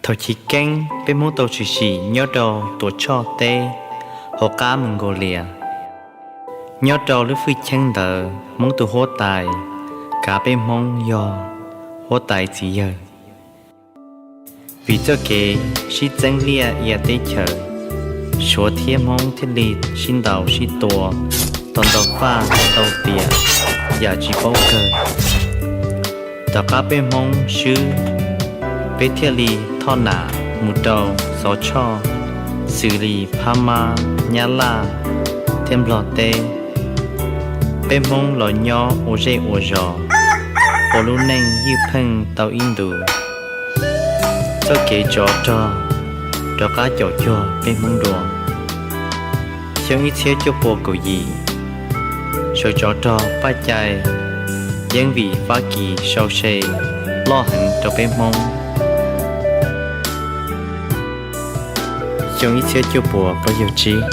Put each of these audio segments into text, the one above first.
Thaum chiv keeb peb Hmoob tau tshwm sim nyob rau Tuam Tshoj teb hauv qab Mongolia. Nyob rau lub fwj cheeb ntawd Hmoob tus huab tais kav peb Hmoob yog huab tais txiv yawg. Vim txoj kev sib txeeb liaj ia teb chaws, Suav thiab Hmoob thiaj li sib ntaus sib tua tau ntau faj ntau tiam yam tsis paub kawg. Tom qab peb Hmoob swb, peb thiaj li thoj nam mus rau Xov Tshoj, xws li Phab Mab, Nyab Laj thiab Nplog teb. Peb Hmoob los nyob ua zej ua zos, ua lub neej ywj pheej tau ib ntus. Txoj kev tsov rog rov qab caum cuag peb Hmoob dua. Xyoo ib txhiab cuaj pua kaum yim, sawv tsov rog Paj Cai yeej vim Fab Kis sau se loj heev rau peb Hmoob. Xyoo ib txhiab cuaj pua plaub caug tsib,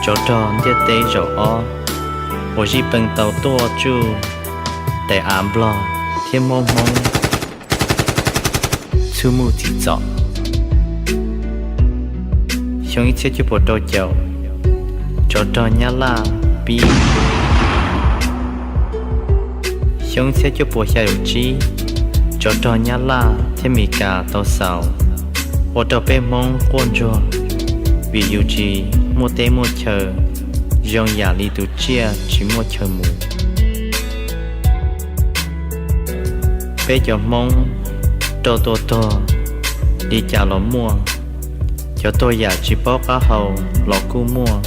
tsov rog ntiaj teb zaum ob uas zij peem tau tuaj tsuj daim av Nplog thiab muab Hmoob txhub muj txim txom. Xyoo ib txhiab cuaj pua rau caum, tsov rog Nyab Laj pib. Xyoo ib txhiab cuaj pua xya caum tsib, tsov rog Nyab Laj thiab Mes Kas tau xaus, ua rau peb Hmoob quaj ntsuag, vim yus tsis muaj teb muaj chaw, zoo yam li tus tsiaj tsis muaj chaw mus. Peb cov Hmoob raug tua tuag li cas los muaj, cov tuag yam tsis paub qab hau los kuj muaj.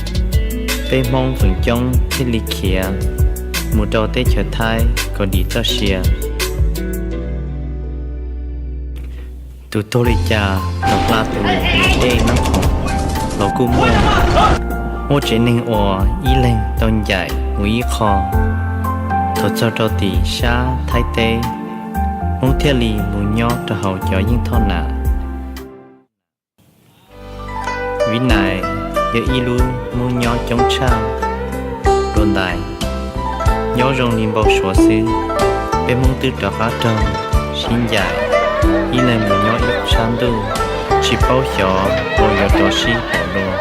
Peb Hmoob feem coob thiaj li khiav mus rau teb chaws Thaib kom dim txoj sia. Tus tuag li cas los hla tus niam dej nab qhoom los kuj muaj. Muaj tsev neeg uas ib leeg tau ncaim mus ib qho. Thaum txog rau tim sab Thaib teb, Hmoob thiaj li mus nyob rau hauv cov yeej thoj nam. Vib Nais yog ib lub Hmoob nyob coob tshaj dua ntais, nyob zoo li npau suav xwb. Peb Hmoob twb rov qab raug sib ncaim, ib leeg mus nyob ib sab ntuj, tsis paub xyov puas yuav rov sib pom dua.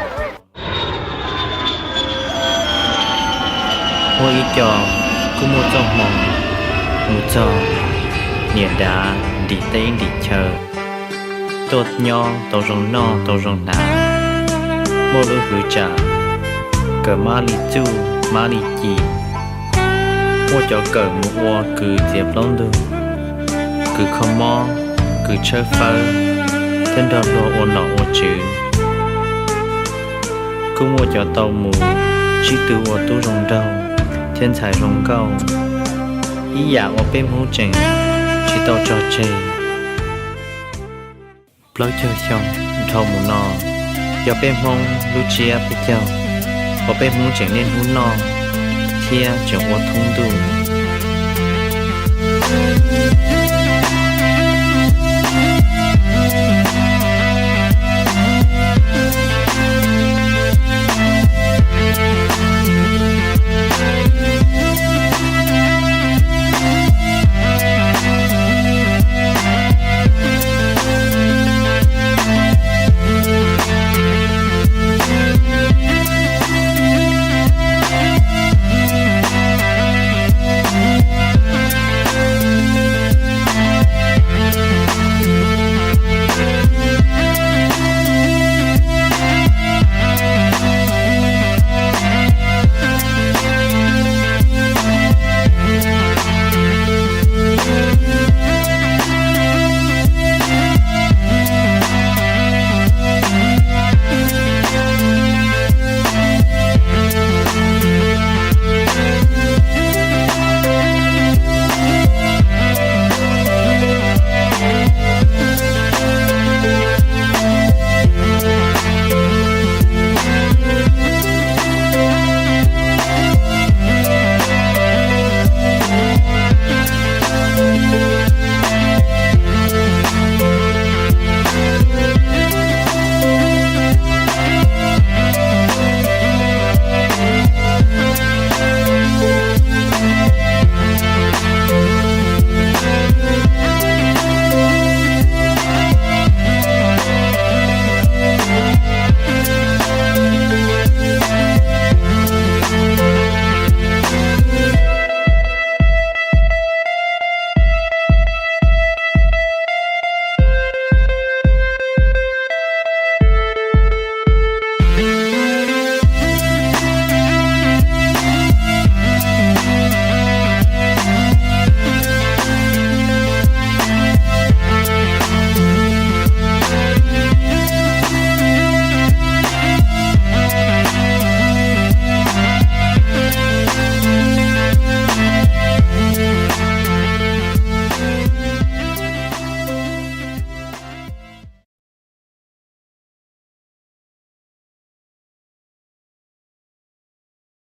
Muaj ib co kuj muaj txoj hmoo mus txog niam dav nrim teb nrim chaw, tuaj nyob tau zoo noj tau zoo hnav, muaj lub hwv tsam kawm mab li txuj mab li ci. Muaj cov kawm mus ua kws txiav plaub ntug, kws kho mob, kws tshawb fawb, thiab nrog luag ua nom ua tswv. Kuj muaj cov tau mus tsib tw ua tub zoo nraug thiab ntxhais zoo nkauj, ib yam uas peb Hmoob tseem tsis tau tso tseg. Plaub caug xyoo dhau mus no yog peb Hmoob lub tsiab peb caug uas peb Hmoob tseem niaj hnub noj thiab tseem ua thoob ntuj.